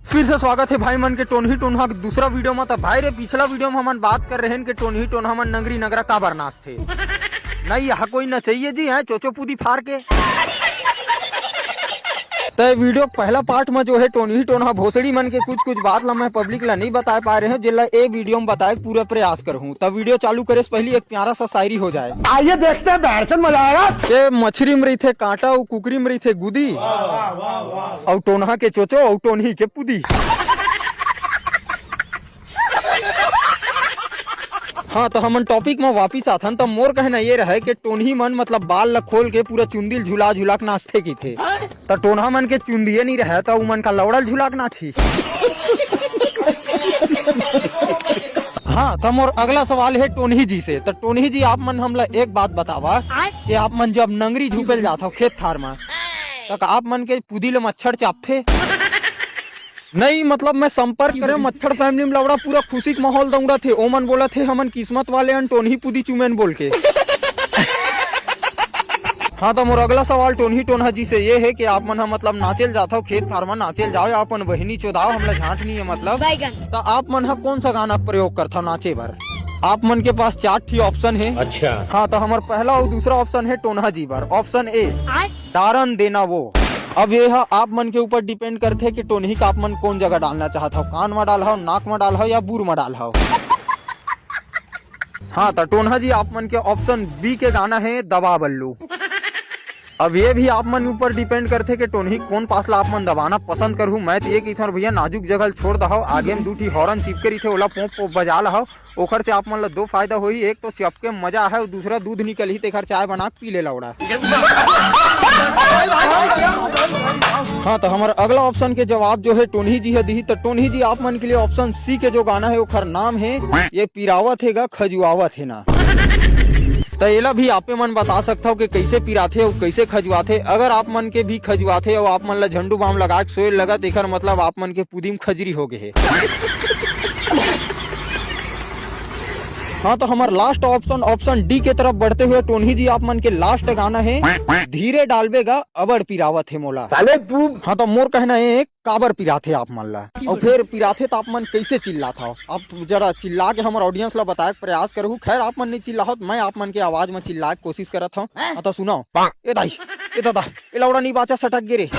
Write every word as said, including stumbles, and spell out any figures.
फिर से स्वागत हे भाई मन के टोनही टोनहा के दूसरा वीडियो में। त भाई रे, पिछला वीडियो में हमन बात कर रहेन के टोनही टोनहा मन नंगरी नंगरा काबर नाचथे। नहीं, यह कोई नचइये जी हे, चोचो पूदी फार के। त वीडियो के पहला पार्ट में जो हे टोनही टोनहा भोसड़ी मन के कुछ कुछ बात ला मैं पब्लिक ला नहीं बताए पाए रहेंव, जेला ए वीडियो में बताए के पूरा प्रयास करहूं। त वीडियो चालू करे से पहली एक प्यारा सा शायरी हो जाए। आइए देखते हैं, बहरचंद मजा आएगा। के मछरी में रहिथे कांटा, अउ कुकरी में रहिथे गुदी, अउ टोनहा के चोचो, अउ टोनही के पुदी। हाँ, त हमन टॉपिक में वापिस आथन। त मोर कहना ये रहे कि टोनही मन मतलब बाल ला खोल के पूरा चुंदी ल झुला झुला के नाचथे किथे। त टोनहा मन के चुंदिये नहीं रहे, त उमन का लौड़ा ल झुला के नाचही। हाँ, त मोर अगला सवाल हे टोनही जी से। त टोनही जी, आप मन हमला एक बात बतावा कि आप मन जब नंगरी झुपे ल जाथव खेत खार में, त का आप मन के पुदी ले मच्छर चापथे? नहीं, मतलब मैं संपर्क करे मच्छर फैमिली में लौड़ा पूरा खुशी के माहौल दौड़त हे। ओमन बोलत हे, "हमन किस्मत वाले अन, टोनही पुदी चुमेन," बोल के। हाँ, त मोर अगला सवाल टोनही टोनहा जी से ये हे कि आप मन ह मतलब नाचेल जाथव, खेत खार म नाचेल जाओ, अपन बहिनी चोदाओ, हमला झांट नहीं है मतलब। बैगन। त आप मन ह कौन सा गाना प्रयोग करथव नाचे बर? आप मन के पास चार ठी ऑप्शन हे। अच्छा। हाँ, त हमर पहला अउ दूसरा ऑप्शन हे टोनहा जी बर, ऑप्शन ए, आय। डारन देना वो। अब ये ह आप मन के ऊपर डिपेंड करथे कि टोनही का आप मन कौन जगह डालना चाहत हव, कान म डालहव, नाक म डालहव या बूर म डालहव। हाँ, त टोनहा जी, आप मन के ऑप्शन बी के गाना हे दबा बल्लू। अब ये भी आप मन ऊपर डिपेंड करथे कि टोनही कौन पास ला आप मन दबाना पसंद करहू। मैं तो ये कहिथंव भैया, नाजुक जगह ल छोड़ दहव, आगे में दू ठी हॉर्न चिपके रहिथे, ओला पोंप पोंप बजा लहव। ओखर से आप मन ला दो फायदा होही, एक तो चपके में मजा है, अउ दूसरा दूध निकलही, तेखर चाय बना के पी ले लौड़ा। हाँ, त हमर अगला ऑप्शन के जवाब जो हे टोनही जी ह दिही। त टोनही जी, आप मन के लिए ऑप्शन सी के जो गाना हे, ओखर नाम हे ये पिरावत हे गा, खजुआवत हे ना। त एला भी आपे मन बता सकथव कि कइसे पिराथे अउ कइसे खजुआथे। अगर आप मन के भी खजुआथे अउ आप मन ला झंडू बाम लगा के सोए लगत, एखर मतलब आप मन के पुदी म खजरी हो गे हे। हाँ, त हमर लास्ट ऑप्शन, ऑप्शन डी के तरफ बढ़ते हुए टोनही जी, आप मन के लास्ट गाना हे धीरे डालबे गा, अबड़ पिरावत हे मोला। साले तू। हाँ, त मोर कहना हे, काबर पिराथे आप मन ला, अउ फिर पिराथे त आप मन कइसे चिल्लाथव? आप जरा चिल्ला के हमर ऑडियंस ला बताए के प्रयास करहू। खैर, आप मन नहीं चिल्लाहव, त मैं आप मन के आवाज में चिल्लाए के कोशिश करत हंव। हाँ, त सुनव। ए दाई, ए दादा, ए लौड़ा नहीं बाचा, सटक गे रे।